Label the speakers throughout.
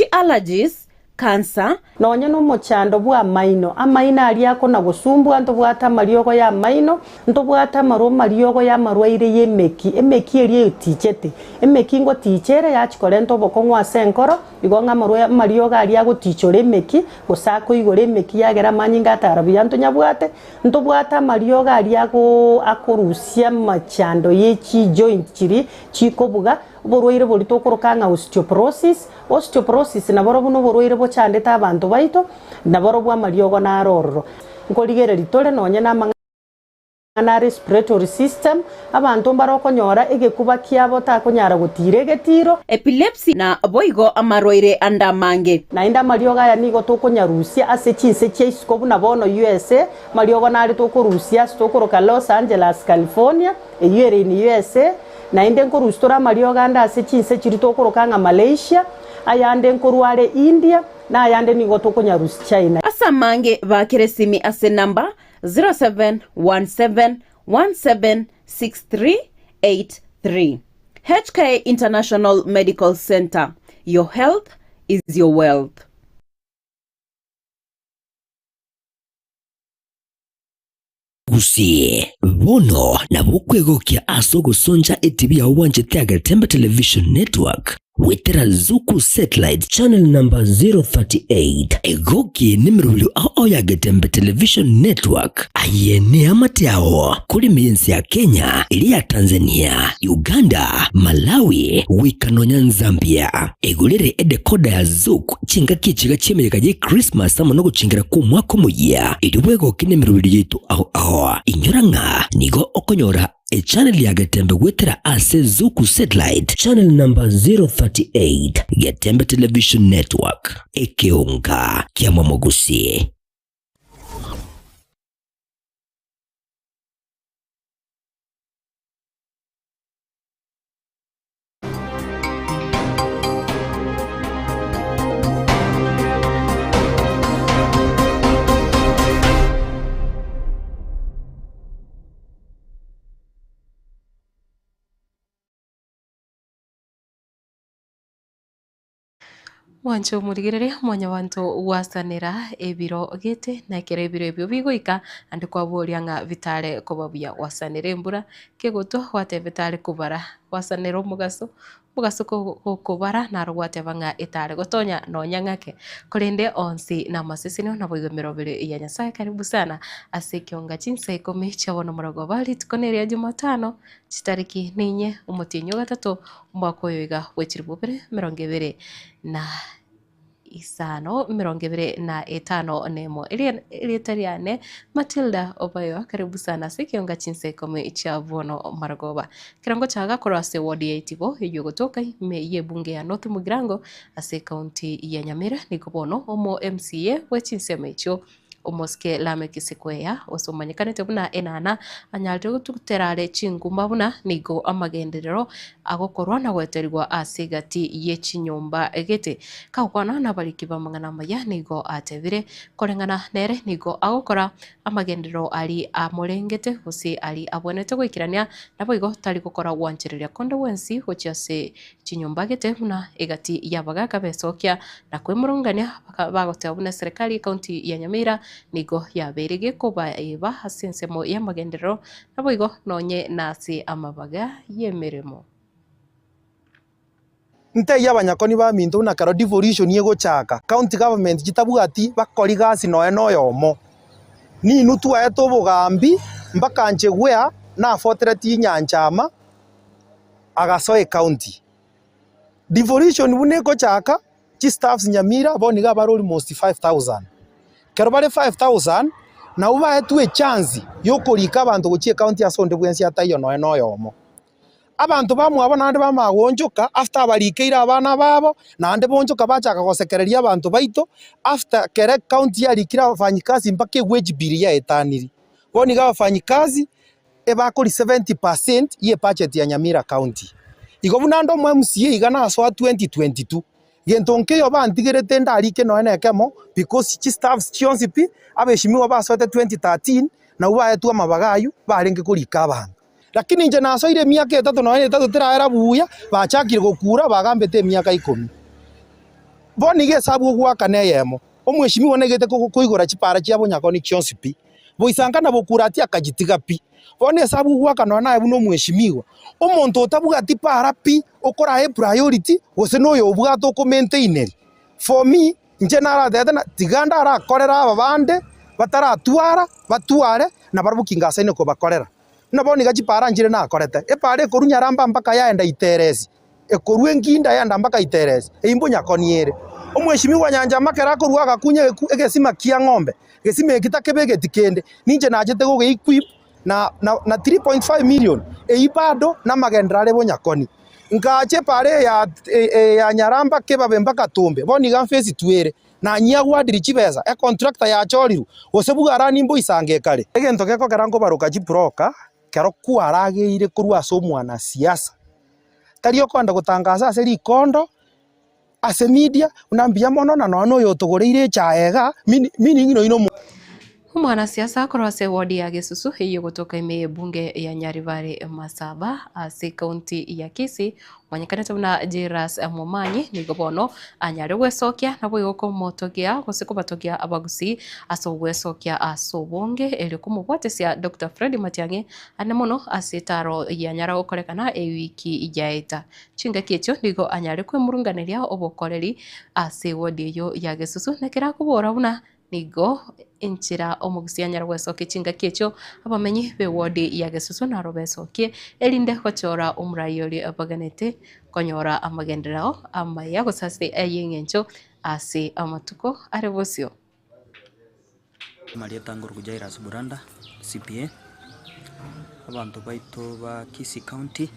Speaker 1: Chi-allergies, cancer,
Speaker 2: Nonye nomochando bw'amaino, amaino aria akona-gosumbua, ntobwate amariogo y'amaino, ntobwate amarwa amariogo y'amarwaire y'emeki, emeki eria etichete. Emeki ngoticha ere yachia korenta obokong'u ase enkoro, igo ng'a amarwa amariogo aria agotichora emeki, gose akoigora emeki yagera amanyinga atara buya ntonyabwate, ntobwate amariogo aria agoo akorusia amachando ye chijoint chiria chikobuga, Oborwaire boria tokoroka ng'a osteoporosis. Osteoporosis naborobwo noborwaire bochandete abanto baito, naborobwo amariogo naro ororo. Nkorigereria tore nonye namang'ana a respiratory system, abanto mbare okonyora egekuba kiabo takonyara gotiira egetiro.
Speaker 1: Epilepsy na boigo amarwaire ande amange.
Speaker 2: Naende amariogo aya nigo tokonyarusia ase chinse chia isiko buna bono USA, amariogo nare tokorusia ase tokoroka Los Angeles, California, eyio ere in USA, Naende nkorusia tore amariogo ande ase chinse chiria tokoroka ng'a Malaysia, ayande nkorwa are India, na ayande nigo tokonyarusia China.
Speaker 1: Ase amange baakere esimi ase enamba 0717176383. HK International Medical Centre, your health is your wealth.
Speaker 3: Gusii, bono nabo okwegokia ase ogosoncha etibi yao bwanchete Agetembe Television Network goetera Zuku Satellite Channel number 038. Egokie nemerobio ao ao ya Getembe Television Network. Aye neamate ao korema ense ya Kenya, eria ya Tanzania, Uganda, Malawi goika nonya Zambia. Egorere edecoder ya Zuku Chingaki echiga chi'emeyega ye Christmas amo nogochengera kw'omwaka omoyia, erio bwegoke nemeroberio yaito ao ao. Inyora ng'a nigo okonyora echannel ya Getembe goetera ase Zuku Satellite channel number 038, Getembe Television Network, ekeonga kia Momogusi.
Speaker 4: Mwanche omorigereria mwanyabanto gwasanera ebiro gete, na ekero ebiro ebio bigoika, naende kwaboria ng'a bitare koba buya. Gwasanera embura, kegotwa gwateba etare kobara, gwasanera omogaso, omogaso gokobara naro gwateba ng'a etare gotonya nonya ng'ake. Korende onsi namasesenio naboigo emeroberi ya Nyasaye. Karibu sana ase ekionga chinsa ikomi chia bono morogoba, rituko neria jumatano, Chitariki ninye, omotienyi o gatato, omwaka oyo iga bwe chilifu bibere emerongo ebere na isano, emerongo ebere na etano na emo. Eria erieta riane Matilda Obayo, karibu sana ase ekionga chinsa ikomi chia bono marogoba. Ekero ngochaga korwa ase eward ya Itibo eywo egotoka ime y'ebunge ya North Mugirango ase ecounty ya Nyamira, nigo bono omo MCA bwe chinsemo echio Omosike Lameki Sikweya, ose omanyekanete buna Enana, anyarire gotugutera are chinguma buna nigo amagenderero agokorwa na goeterigwa ase egati ye chinyomba gete. Kagokwana nabariki b'amang'ana amaya nigo atebire, koreng'ana nere nigo agokora amagenderero aria amorengete gose aria abwenerete goikerania, naboigo tari gokora gwanchereria konde gwensi gochia ase chinyomba gete buna egati y'abagaaka b'esokia na kwemurungania bagoteba buna eserekari y'ecounty ya Nyamira nigo yabeire gekobaeba ase ensemo y'amagenderero naboigo nonye nase amabaga y'emeremo.
Speaker 5: Ntebie abanyakoni baminto buna ekero devolution egochaka, county government chitabwati bakori gasi nonya na oyomo. Ninwe twaete obogambi mpaka inche gwea nafotereti enyancha ama, agasoa ecounty. Devolution buna egochaka, chistaffs Nyamira bono nigo bare almost 5000. Ekero bare 5000, nabwo baetwe echance ya okorika abanto gochia ecounty ase onde bwensi ataiyo nonya na oyomo. Abanto bamwabo naende bamanya goonchoka after abarikeire abana babo, naende boonchoka bachaka gosekereria abanto baito, after ekero ecounty yarikire abafanyikazi mpaka ewage bill yaetaniri. Bono iga abafanyikazi. ebakori 70 percent ye budget ya Nyamira county. Igo buna ande omo MCA iga nasoa 2022, gento nkeiyo bantigerete ndarike nonya na ekemo because chistaffs chionsi pi, abeshimiwa basoete 2013 nabwo baetwe amabaga aywo barenge korika abanto. Lakini inche nasoire emiaka etato nonya na etato teraera buya, bachakire gokura bagambete emiaka ikomi. Bono iga esabu ogoakana eyemo, omweshimiwa naigete koigora chipara chia bonyakoni chionsi pi, boisanka na bokurati akachitiga pi. Bono esabu ogoaka nonya naye buna omweshimiwa, omonto otabwati para pi, okorae epriority gose na oyo obwate okomaintaineri. For me, inche naratebete ng'a tiga ndarakorere aba bande bataratwara, batware, nabarabwo ki ngasaine kobakorera. Buna bono iga chipara nchire nakorete, epara ekorwa Nyaramba mpaka yaenda Iteresi, ekorwa Enkinda yaenda mpaka Iteresi, eyio mbonyakoni ere. Omweshimiwa Nyanchama ekero akorwa agakunya egeku egesima kia ng'ombe, egesima eki takebegeti kende, ninche nachete goge equip na na na 3.5 million, eyio bado namagenderero are bonyakoni. Nkacha epara eye ya eye ya Nyaramba kebabe mpaka Tombe, bono iga mfesi twere. Nanyiagwadiri chibesa, econtractor yachorirwe, gose bwarani mboisange ekare. Egento gekogera nkobaroka chibroka, kero kwarageire korwa ase omwanasiasa, tari okoenda gotangasa ase rikondo, ase media, buna mbuya mono na nonya noyo otogoreire echae iga, meaning nonya nomo.
Speaker 4: Omwanasiasa korwa ase ewodi ya Gesusu eyio egotoka ime y'ebunge ya Nyaribari Masaba ase ekaunti ya Kisii omanyekanete buna Jairus Momanyi nigo bono anyare gwesokia naboigo komotogia gose kobatogia abagusii ase ogwesokia ase obonge erio komobwatesia Doctor Fred Matiang'i ande mono ase etaro yanyara gokorekana ewiki yaeta. Chingaki echio nigo anyare kwemurunganeria obokoreri ase ewodi eyio ya Gesusu na ekero akobora buna Nigo enchera omogusia anyare gwesokia chingaki echio abamenyi b'ewodi ya Gesusu naro besokie, erinde gochora omorai oria baganete konyora amagenderero amaya gose ase ay'engencho ase amatuko are bosio.
Speaker 6: Amarieta ngoroku Jairus Buranda, CPA, abanto baito ba Kisii County,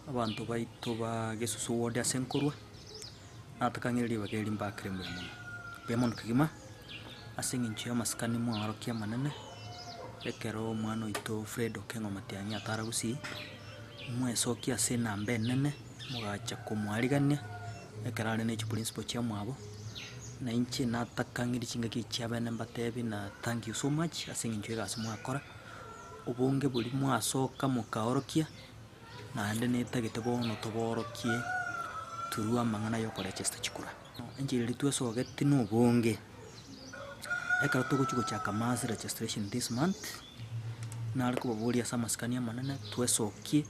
Speaker 6: abanto baito ba Gesusu ward ase nkorwa. Natakang'ire ribaga eri mbakere mbuya mono, mbuya mono kegima, ase eng'encho y'amasikani mwaorokia amanene, ekero omwana oito Fred Okengo Matiang'i atara gusii, mwesokia ase enamba enene, mogacha komoarigania, ekero are ne chiprinciple chia mwabo, na inche natakang'ire chingaki echi chiabene mbatebi na thank you so much ase eng'encho y'egasi mwakora, obonge boria mwasoka mokaorokia. Naende netagete bono toborokie through amang'ana ya okoregesta chikura. Enchera eria twesogeti na obonge, ekero togochia gochaka mass registration this month, nare kobaboria ase amasikani amanene twesokie,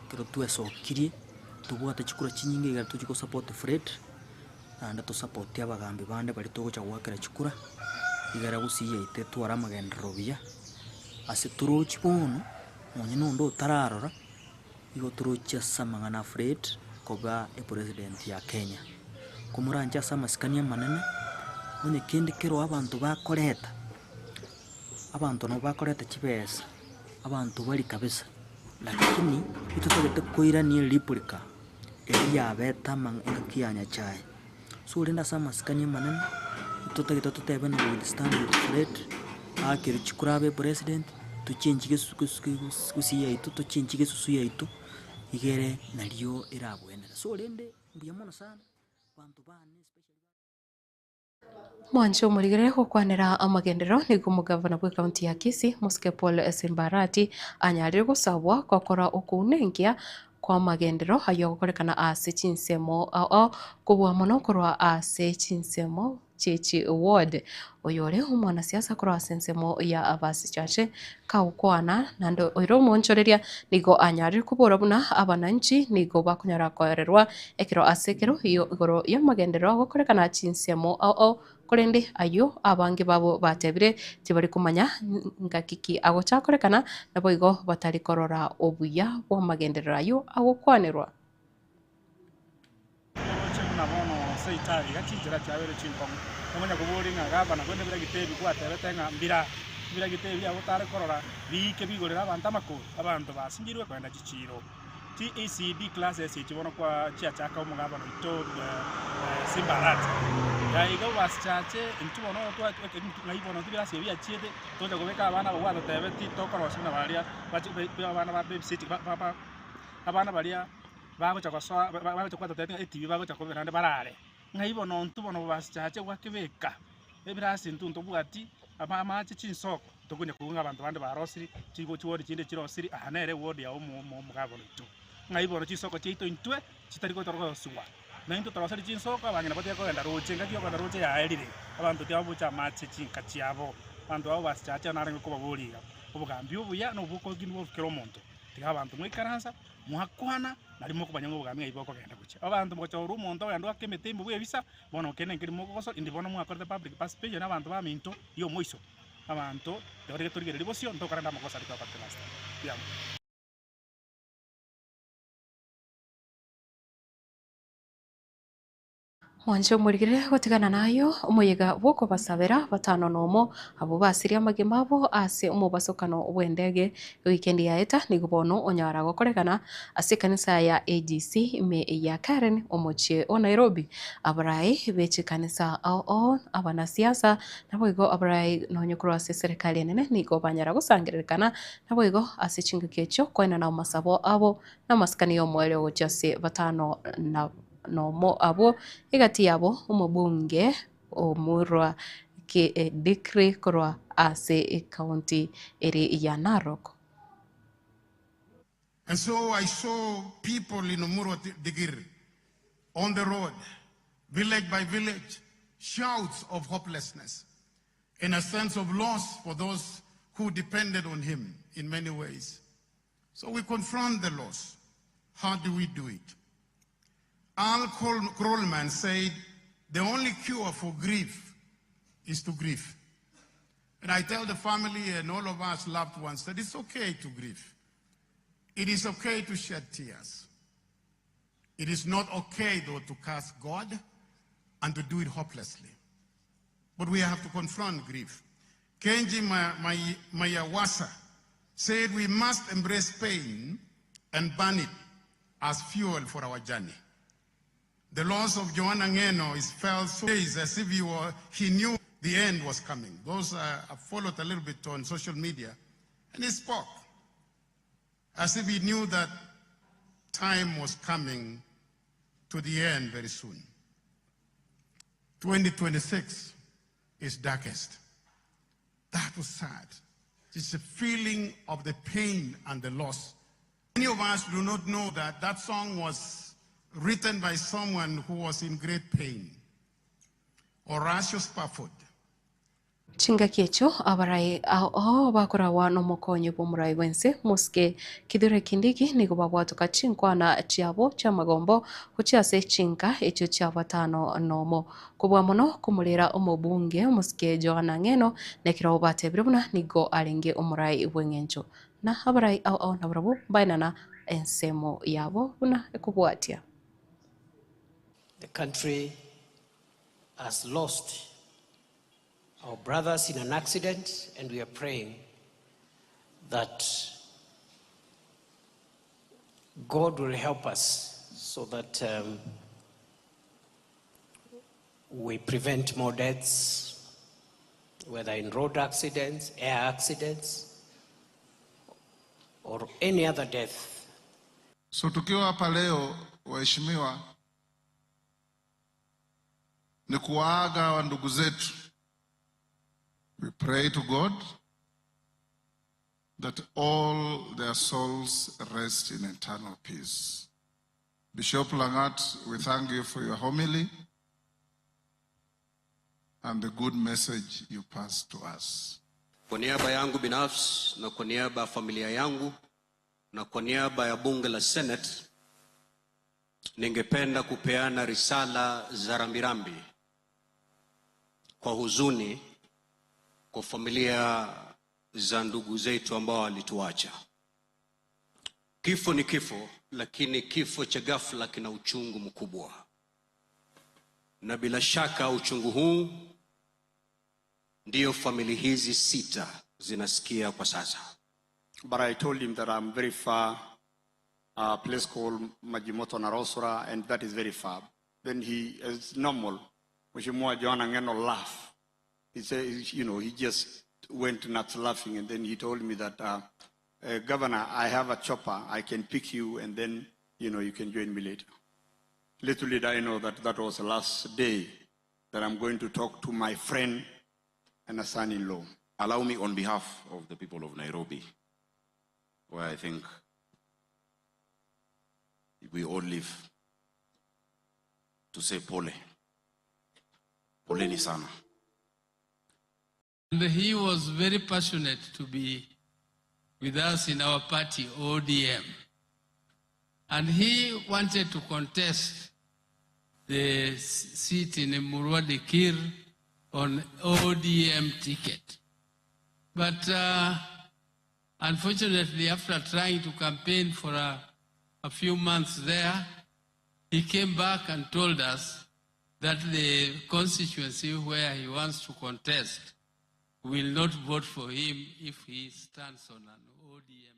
Speaker 6: ekero twesokirie, tobwate chikura chinyinge ekero tochia gosupport Fred, naende tosapotie abagambi bande baria togocha goakera chikura, igere gusii yaito etware amagenderero buya, ase torochi bono. Nonye nonde otararora, igo toroche ase amang'ana a Fred koba epresident ya Kenya. Komoranche ase amasikani amanene, onye kende keroo abanto bakoreta, abanto nabo bakoreta chibesa, abanto baria kabisa, lakini intotagete koirania ereplica eria yabete amang'a engaki ya Nyachae. So rende ase amasikani amanene, totagete totebe ng'a we will stand with Fred, aakerwe chikura abe president, tochenchi gesu gesu gusii yaito tochenchi gesusu yaito, igere nario erabwenere. So rende mbuya mono sana, banto bane especially.
Speaker 4: Mwanche omorigerere gokwanera amagenderero nigo omogavana bw'ekaunti ya Kisii Mosike Paul Simba Arati anyarire gosabwa gokora okounenkia kw'amagenderero ayio agokorekana ase chinsemo ao ao kobua mono korwa ase chinsemo chi'echi ward. Oyore omwanasiasa korwa ase ensemo ya Abasichache kagokwana naende oire omoonchoreria nigo anyarire kobora buna abananchi nigo bakonyara koererwa ekero ase ekero igoro y'amagenderero agokorekana chinsemo ao ao Korende ayio abange babo batebire, tibari komanya ngaki ki agochakorekana, naboigo batari korora obuya bw'amagenderero ayio agokwanerwa.
Speaker 7: Toroche buna bono seita iga chinchera chiabeire chinkong'u. Nokonya koboria ng'a gavana bwene biragita ebi gwatebete ng'a mbira biragita ebi abwo tare korora biike bigorere abanto amakori, abanto basinyirwe kogenda chichiiro. TECD classes echi bono kwa chiachaka omogabana oito Simba Arati. Ya iga basichache intwe bono twa ng'ai bono intwe ebirasi ebi biachiete tocha kobeka abana aba gwatotebeti tokorosia buna baria bache abana ba baby sitting ba ba abana baria bagocha gosoa ba bagocha gwatotebeti ng'a etibi bagocha kobera naende barare. Ng'ai bono intwe bono basichache gwakebeka ebirasi intwe ntobwati ama amache chinsoko. Tokonya koigwa ng'a abanto bande barosiri, chigo chiwodi chinde chirosiri, aa nere ewodi ya omo omo omogabana oito. Ng'ai bono chisoko chiaito intwe chitari gotorosiwa. Naintwe toroserie chinsoko, abang'ina batige kogenda roche, engaki yokogenda roche yaerire, abanto tibabocha amache chinka chiabo. Abanto abwo basichache narenge kobaboria iga, obogambi obuya na obwokoginwa kera omonto. Tiga abanto mwaikaransa, mwakwana, nario mokomanya ng'a obogambi ng'ai bokogenda gochia. Abanto mogochorwa omonto ogende oake emete ime bwebisa, bono kende nkeri mogogosoria, indi bono mwakorete public participation abanto baminto, y'omoiso. Abanto, tiga torigereria bosio, ntokorenda amagoso aria twakorete last time. Mbuya mono.
Speaker 4: Mwanche omorigere gotigana nayio omoyega bw'okobasabera batano nomo abwo basirie amagima abo ase omobasokano bw'endege ewikendi yaeta nigo bono onyara gokorekana ase ekanisa ya AGC ime ya Karen omochie o Nairobi. Abarai be chikanisa ao ao, abanasiasa naboigo abarai nonye korwa ase eserekari enene nigo banyara gosangererekana naboigo ase chingaki echio koenana amasabo abo namasikani y'omoerio gochia ase batano na nomo abwo, egati yabo omobunge omorwa Dikri korwa ase ecounty ere ya Narok.
Speaker 8: And so I saw people in Omurwa Digir on the road, village by village, shouts of hopelessness and a sense of loss for those who depended on him in many ways. So we confront the loss. How do we do it? Al Krolman said, the only cure for grief is to grieve. And I tell the family and all of us loved ones that it's okay to grieve. It is okay to shed tears. It is not okay, though, to curse God and to do it hopelessly. But we have to confront grief. Kenji Mayawasa said we must embrace pain and burn it as fuel for our journey. The loss of Joanna Ngeno is felt so days as if he, were, he knew the end was coming. Those uh, followed a little bit on social media, and he spoke as if he knew that time was coming to the end very soon. 2026 is darkest. That was sad. It's a feeling of the pain and the loss. Many of us do not know that that song was written by someone who was in great pain. Horatio Spafford.
Speaker 4: Chingaki echio abarai ao bakoragwa nomokonyi bw'omorai bw'ense Mosike Kithure Kindiki nigo babwatoka chinkwana chiabo chi'amagombo gochia ase chinka echio chia batano nomo. Kobua mono komorera omobunge omosike Johana Ng'eno nekero batebire buna nigo arenge omorai bw'eng'encho. Na abarai ao ao nabarabwo mbaenana ensemo yabo buna ekobwatia.
Speaker 9: The country has lost our brothers in an accident and we are praying that God will help us so that um, we prevent more deaths, whether in road accidents, air accidents, or any other death.
Speaker 10: So tukiwa hapa leo, waheshimiwa, ni kuwaaga wa ndugu zetu. We pray to God that all their souls rest in eternal peace. Bishop Langat, we thank you for your homily and the good message you passed to us.
Speaker 11: Kwa niaba yangu binafsi na kwa niaba ya familia yangu na kwa niaba ya bunge la Senate, ningependa kupeana risala za rambirambi kwa huzuni kwa familia za ndugu zetu ambao walituacha. Kifo ni kifo, lakini kifo cha ghafla kina uchungu mkubwa, na bila shaka uchungu huu ndiyo familia hizi sita zinasikia kwa sasa.
Speaker 12: But I told him that I'm very far, a place called Majimoto Narosura, and that is very far. Then he, as normal, Mheshimiwa Johana Ng'eno laugh. He said, you know, he just went nuts laughing, and then he told me that, uh, uh, Governor, I have a chopper, I can pick you, and then, you know, you can join me later. Little did I know that that was the last day that I'm going to talk to my friend and a son-in-law.
Speaker 13: Allow me on behalf of the people of Nairobi, where I think we all live, to say pole. Poleni sana.
Speaker 14: And he was very passionate to be with us in our party, ODM. And he wanted to contest the seat in Emurua Dikirr on ODM ticket. But uh, unfortunately, after trying to campaign for a, a few months there, he came back and told us that the constituency where he wants to contest will not vote for him if he stands on an ODM.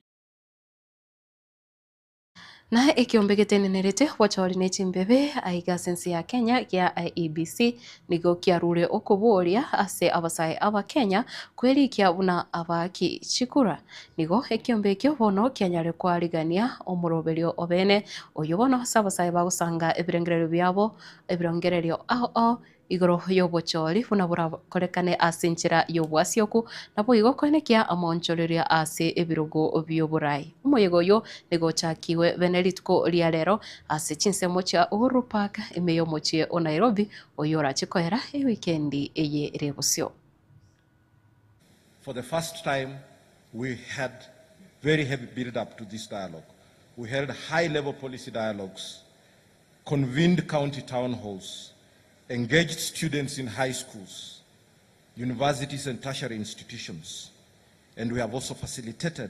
Speaker 4: Na ekiombe getenenerete bochori ne chimbebe aiga ase ense ya Kenya gia IEBC nigo kiarure okoboria ase abasae aba Kenya kwerikia buna abaaki chikura. Nigo ekiombe ekio bono kianyare koarigania omoroberio obene oyio bono ase abasae bagosanga ebirengererio biabo ebirengererio ao ao igoro y'obochori buna borakorekane ase enchera y'obwasioku, naboigo koenekia amaonchoreria ase ebirogo bi'oborai. Omoyega oyio nigo ochakigwe bene rituko ria rero ase chinsemo chia Uhuru Park ime y'omochie o Nairobi, oyio orache koera ewikendi eye ere bosio.
Speaker 15: For the first time, we had very heavy build-up to this dialogue. We held high-level policy dialogues, convened county town halls, engaged students in high schools, universities and tertiary institutions, and we have also facilitated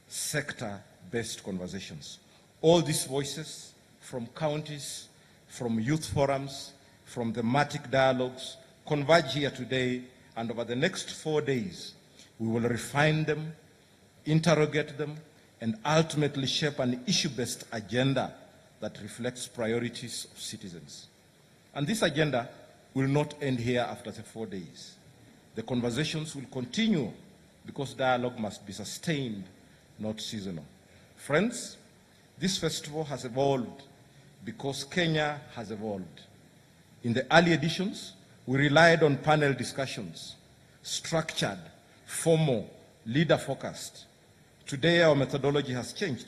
Speaker 15: sector-based conversations. All these voices from counties, from youth forums, from thematic dialogues converge here today, and over the next 4 days, we will refine them, interrogate them, and ultimately shape an issue-based agenda that reflects priorities of citizens. And this agenda will not end here after the 4 days. The conversations will continue because dialogue must be sustained, not seasonal. Friends, this festival has evolved because Kenya has evolved. In the early editions, we relied on panel discussions, structured, formal, leader-focused. Today, our methodology has changed.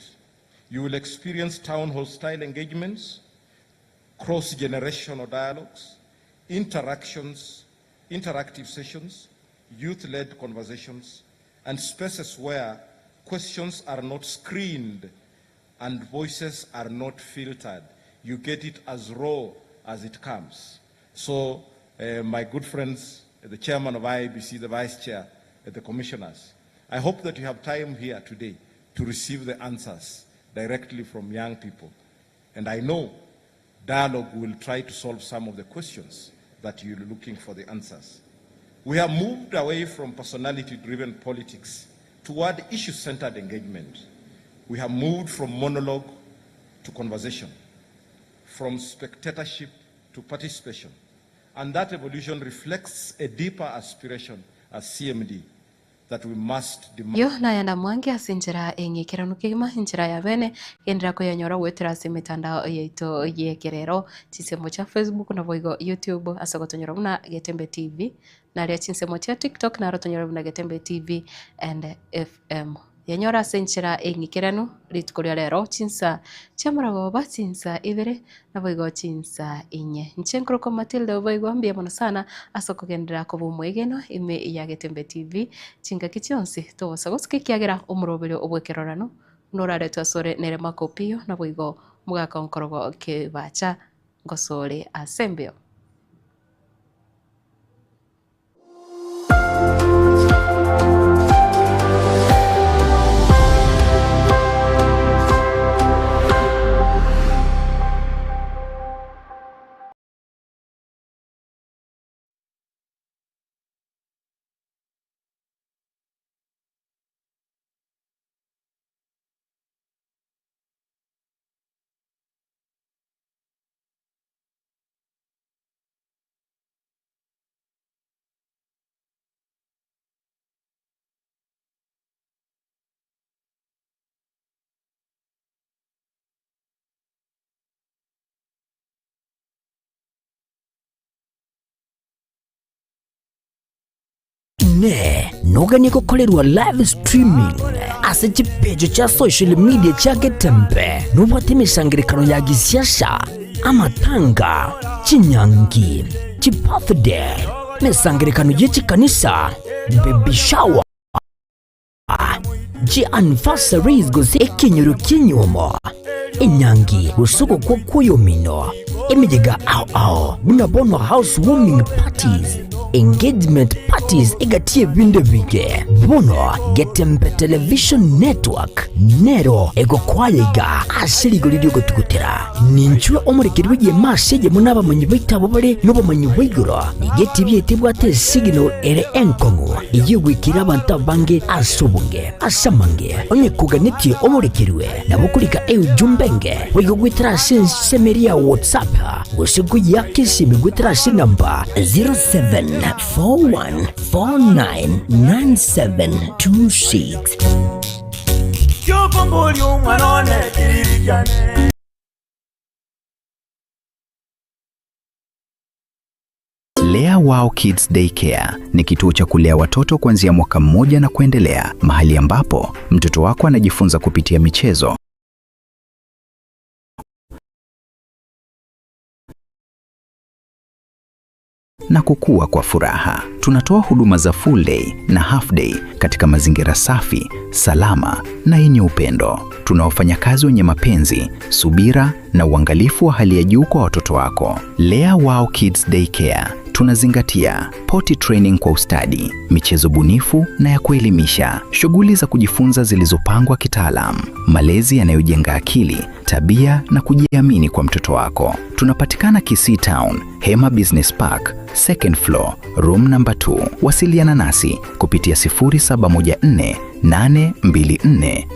Speaker 15: You will experience town hall-style engagements, cross-generational dialogues, interactions, interactive sessions, youth-led conversations, and spaces where questions are not screened and voices are not filtered. You get it as raw as it comes. So, my good friends, the chairman of IEBC, the vice chair, the commissioners, I hope that you have time here today to receive the answers directly from young people. And I know dialogue will try to solve some of the questions that you're looking for the answers. We have moved away from personality-driven politics toward issue-centered engagement. We have moved from monologue to conversation, from spectatorship to participation. And that evolution reflects a deeper aspiration as CMD that we must demand.
Speaker 4: Ayio nayanda mwange ase enchera eng'ikeranu kegima, enchera ya bene, genderera koyanyora goetera ase emetandao yaito y'ekerero, chinsemo chia Facebook naboigo YouTube ase ogotonyora buna Getembe TV, naria chinsemo chia TikTok naro tonyore buna Getembe TV and FM. Yanyora ase enchera eng'ikeranu rituko ria rero chinsa chi'amarogoba chinsa ibere naboigo chinsa inye. Inche nkorokwa Matilda Oboigwa mbuya mono sana ase okogenderera koba omwegenwa ime ya Getembe TV chingaki chionsi togosa gosika ekiagera omoroberio obw'ekerorano buna oraretwe asore nere Makopiyo naboigo omogaka onkorogo kebacha ngosore ase embeo.
Speaker 3: Inee! Noganie gokorerwa live streaming ase chipeji chia social media chia Getembe? Nobwate emesangererekano ya gisiasa? Amatanga, chinyangi, chibirthday, emesangererekano ye chikanisa, baby shower, chi anniversaries gose ekenyoro ki'enyuomo, enyangi gose ogokwa kw'oyomino, emeyega ao ao buna bono house warming parties, engagement parties egati y'ebinto ebinge. Bono Getembe Television Network nero egokwaya iga ase rigori ri'ogotugutera. Ninchwe omorekeri bw'egeema ase eyemo nabamanyi baito abwo bare nobomanyi bwa igoro. Nigo etibi yaito ebwate esignal ere enkong'u, eyio egwekire abanto abange ase obonge. Ase amange, onye koganetie omorekerwe, nabo okorika eujumbe enge, boigo goetera ase ensemo eria ya WhatsApp, gose koyeaka esimi goetera ase enamba 0741499726.
Speaker 16: Lea Wow Kids Daycare ni kituo cha kulea watoto kuanzia mwaka mmoja na kuendelea, mahali ambapo mtoto wako anajifunza kupitia michezo, na kukua kwa furaha. Tunatoa huduma za full day na half day katika mazingira safi, salama na yenye upendo. Tuna wafanyakazi wenye mapenzi, subira na uangalifu wa hali ya juu kwa watoto wako. Lea Wow Kids Daycare tunazingatia potty training kwa ustadi, michezo bunifu na ya kuelimisha, shughuli za kujifunza zilizopangwa kitaalam, malezi yanayojenga akili, tabia na kujiamini kwa mtoto wako. Tunapatikana Kisii Town, Hema Business Park, second floor, room number 2. Wasiliana nasi kupitia 0714 824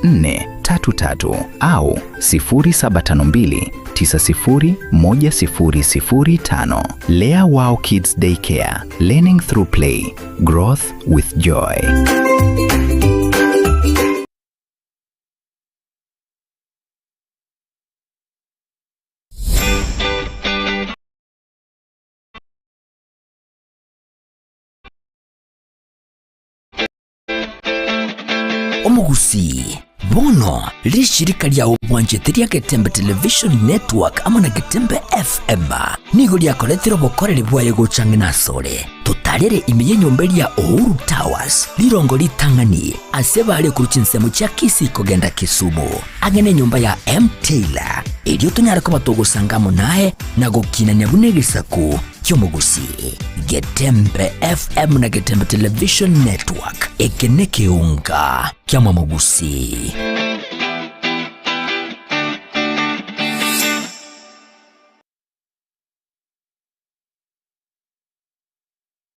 Speaker 16: 433 au 0752 901005. Lea Wow Kids Daycare, learning through play, growth with joy.
Speaker 3: Omogusii, bono rishirika ria obwanchete ria Getembe Television Network amo na Getembe FM nigo riakoretire obokoreri bwaye gocha ng'ina asore. Totarere ime y'enyomba eria Uhuru Towers, rirongo ritang'ani ase bare korwa chinsemo chia Kisii kogenda Kisumu, ang'e nenyomba ya M Taylor, erio tonyare koba togosanga amo naye na gokinania buna egesaku ki'omogusii. Getembe FM na Getembe Television Network, eke nekeunga kia mwamogusii.